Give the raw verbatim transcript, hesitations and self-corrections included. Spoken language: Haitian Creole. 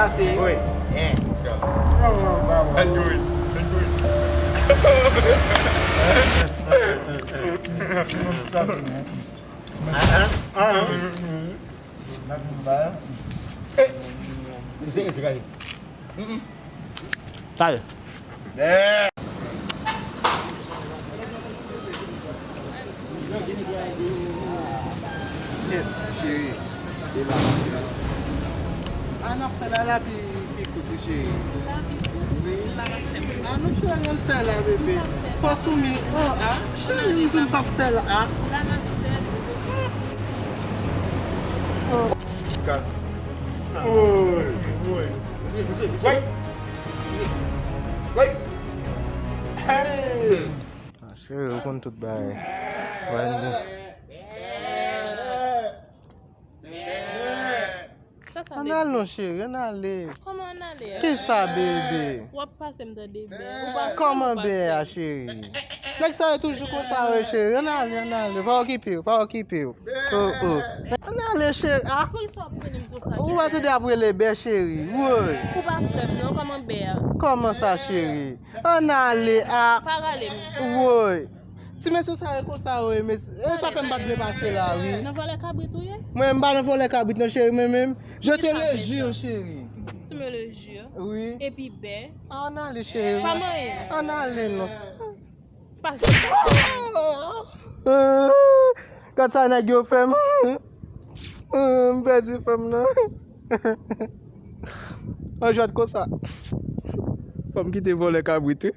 Ase. Wi. Yeah. Let's go. Let's do it. Let's do it. Talè. Cheri, e la n ap fè la. A, n ap fè la, la pi, pi kout, wi, cheri. Wi. A, nou cheri, al fè la, bebe. Fò soumi. Oh, a, cheri, m di m p ap fè la, a. Oh. Woy, woy. Woy. Woy. Hey. Ah, cheri, ou konn tout bagay. Sa, sa vle di? Ann al non, cheri, ann ale. Kòman ann ale a? Kisa, bebe? W ap pase m tande bè. Ou pa fè, ou pa fè. Kòman bè a, cheri? Nèg sa yo toujou konsa, wi, cheri. Ann ale, ann ale. Pa okipe w, pa okipe w. Oh, oh. Ann ale, cheri. Ah. Poukisa w ap tounen m konsa, cheri? Ou pa tande ap rele bè, cheri. Woy. Ou pa fè m non, kòman bè a? Kòman sa, cheri? Ann ale, ah. Pa rale m. Woy. Ti mesye sa yo konsa, wi, mesye. E sa fè m pa t vle pase la, wi. Nan vòlè kabrit ou ye? Mwen, m pa nan vòlè kabrit, non, cheri, mwen menm. Je te le jure, cheri. Tu me le jures? Wi. Epi bè? Ann ale, cheri. Pa manyen. Ann ale, non. Pa. Gad sa nèg yo fè m. M pèdi fanm nan. An jwèt konsa. Fò m kite vòlè kabrit, wi.